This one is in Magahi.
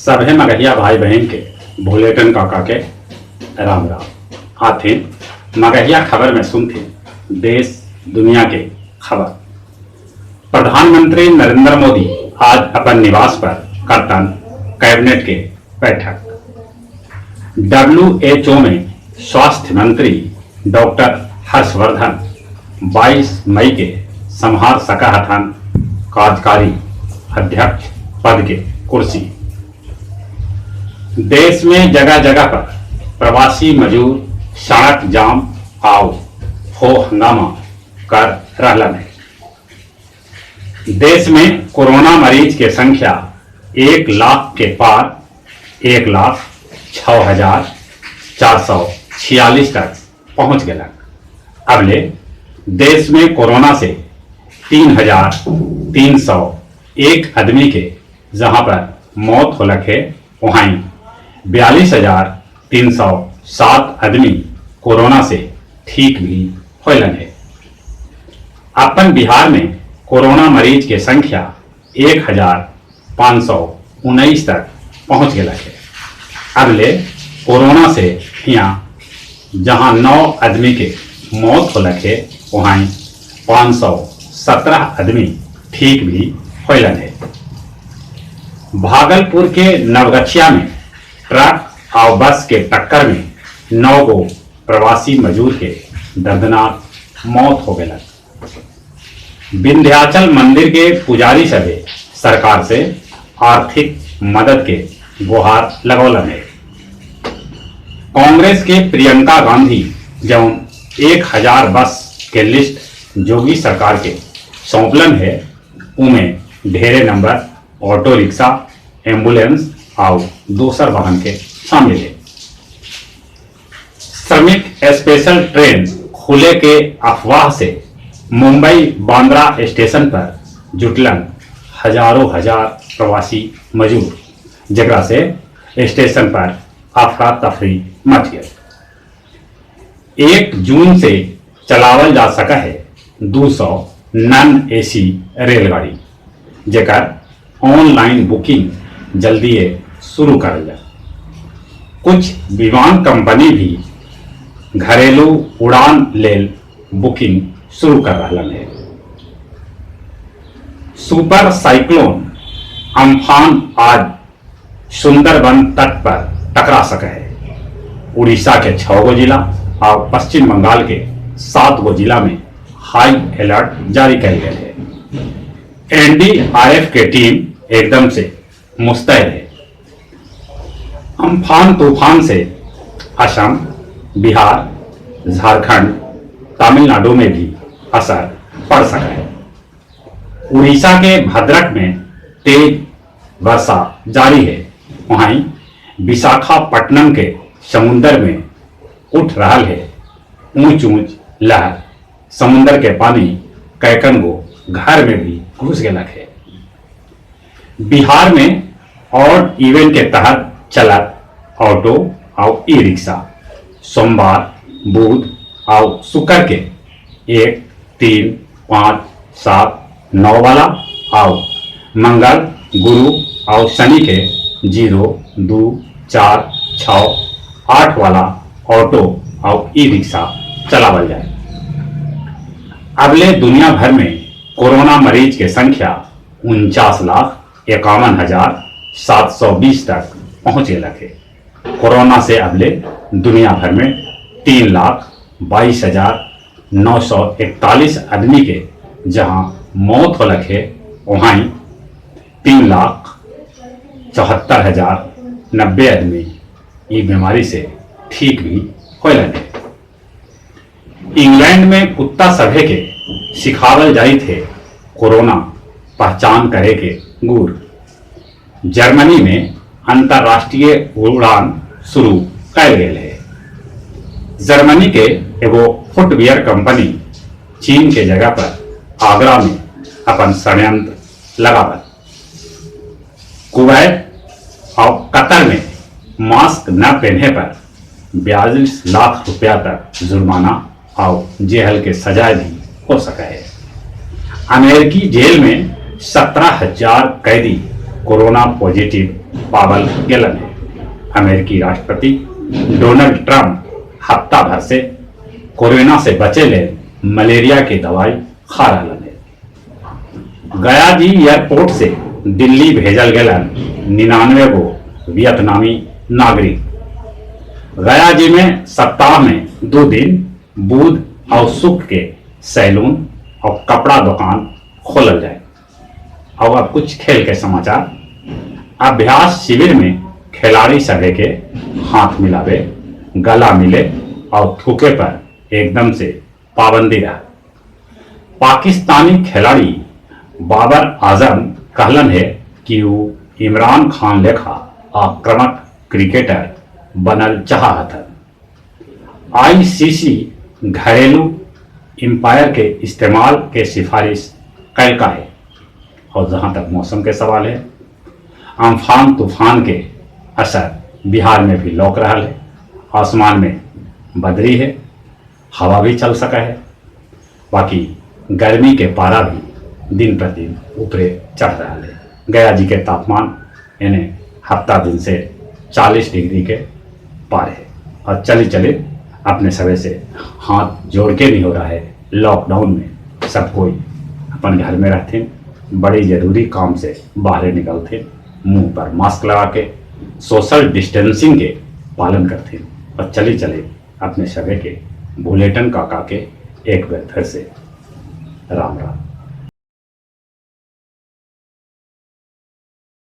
सभे मगहिया भाई बहिन के भुलेटन काका के राम राम। आथिन मगहिया खबर में सुनथिन देश दुनिया के खबर। प्रधानमंत्री नरेंद्र मोदी आज अपन निवास पर करतन कैबिनेट के बैठक। WHO में स्वास्थ्य मंत्री डॉक्टर हर्षवर्धन 22 मई के संभाल सका हथन कार्यकारी अध्यक्ष पद के कुर्सी। देश में जगह जगह पर प्रवासी मजदूर सड़क जाम आउ हो हंगामा कर रहलन है। देश में कोरोना मरीज के संख्या 1 लाख के पार 1,06,446 तक पहुंच गया। अबले देश में कोरोना से 3,301 आदमी के जहां पर मौत होलक है, वहीं 42,307 आदमी कोरोना से ठीक भी होलन है। अपन बिहार में कोरोना मरीज के संख्या 1,519 तक पहुंच गया है। अबले कोरोना से यहाँ जहां 9 आदमी के मौत होलक है, वहीं 517 आदमी ठीक भी होलन है। भागलपुर के नवगछिया में ट्रक और बस के टक्कर में 9 गो प्रवासी मजदूर के दर्दनाक मौत हो गया। विंध्याचल मंदिर के पुजारी सभे सरकार से आर्थिक मदद के गुहार लगौलन है। कांग्रेस के प्रियंका गांधी जौन 1000 बस के लिस्ट जोगी सरकार के सौंपलन है, उमें ढेरे नंबर ऑटो रिक्शा, एम्बुलेंस और दोसर वाहन के शामिल है। श्रमिक स्पेशल ट्रेन खुले के अफवाह से मुंबई बांद्रा स्टेशन पर जुटलन हजारों हजार प्रवासी मजदूर, जकरा से स्टेशन पर अफरा तफरी मच गई। 1 जून से चलावल जा सका है 200 नॉन एसी रेलगाड़ी, जेकर ऑनलाइन बुकिंग जल्दी शुरू करल जाए। कुछ विमान कंपनी भी घरेलू उड़ान लेल बुकिंग शुरू कर रहा है। सुपर साइक्लोन अम्फान आज सुंदरबन तट पर टकरा सके है। उड़ीसा के 6 गो जिला और पश्चिम बंगाल के 7 गो जिला में हाई अलर्ट जारी कयल गेल है। एनडीआरएफ के टीम एकदम से मुस्तैद है। अम्फान तूफान से असम, बिहार, झारखंड, तमिलनाडु में भी असर पड़ सका है। उड़ीसा के भद्रक में तेज वर्षा जारी है। वहीं विशाखापट्टनम के समुन्द्र में उठ रहा है ऊंच ऊंच लहर। समुन्द्र के पानी कैकन गो घर में भी घुस गया है। बिहार में ऑड इवेंट के तहत चलत ऑटो और ई रिक्शा सोमवार, बुध और शुक्र के 1, 3, 5, 7, 9 वाला और मंगल, गुरु और शनि के 0, 2, 4, 6, 8 वाला ऑटो और ई रिक्शा चलावल जाए। अगले दुनिया भर में कोरोना मरीज के संख्या 49,51,720 तक पहुंच गया है। कोरोना से अगले दुनिया भर में 3,22,941 आदमी के जहां मौत होलक है, वहीं 3,74,090 आदमी ई बीमारी से ठीक भी होलन है। इंग्लैंड में कुत्ता सभे के सिखावल जाई थे कोरोना पहचान करे के गुर। जर्मनी में अंतर्राष्ट्रीय उड़ान शुरू कयल गेल है। जर्मनी के एगो फुटवियर कंपनी चीन के जगह पर आगरा में अपन षड्यंत्र लगावल। कुवैत और कतर में मास्क न पहने पर 42 लाख रुपया तक जुर्माना और जेल के सजा भी हो सका है। अमेरिकी जेल में 17,000 कैदी कोरोना पॉजिटिव पावल गेलन हे। अमेरिकी राष्ट्रपति डोनाल्ड ट्रंप हफ्ता भर से कोरोना से बचे ले मलेरिया के दवाई खा रहलन हे। गया जी एयरपोर्ट से दिल्ली भेजल गेलन 99 गो वियतनामी नागरिक। गया जी में सप्ताह में 2 दिन बुध और शुक्र के सैलून और कपड़ा दुकान खोलल जाए। और अब कुछ खेल के समाचार। अभ्यास शिविर में खिलाड़ी सभे के हाथ मिलावे, गला मिले और थूके पर एकदम से पाबंदी रहा। पाकिस्तानी खिलाड़ी बाबर आजम कहलन है कि वो इमरान खान लेखा आक्रामक क्रिकेटर बनल चाहत। आईसीसी घरेलू एम्पायर के इस्तेमाल के सिफारिश कैलका है। और जहां तक मौसम के सवाल है, अम्फान तूफान के असर बिहार में भी लौक रहा है। आसमान में बदरी है, हवा भी चल सका है। बाकी गर्मी के पारा भी दिन प्रतिदिन ऊपरे चढ़ रहा है। गया जी के तापमान यानी हफ्ता दिन से 40 डिग्री के पार है। और चले चले अपने सभी से हाथ जोड़ के नहीं हो रहा है। लॉकडाउन में सब कोई अपन घर में रहते, बड़े जरूरी काम से बाहर निकलते, मुंह पर मास्क लगा के सोशल डिस्टेंसिंग के पालन करते। और चले चले अपने सभी के बुलेटिन काका के एक बार फिर से राम राम।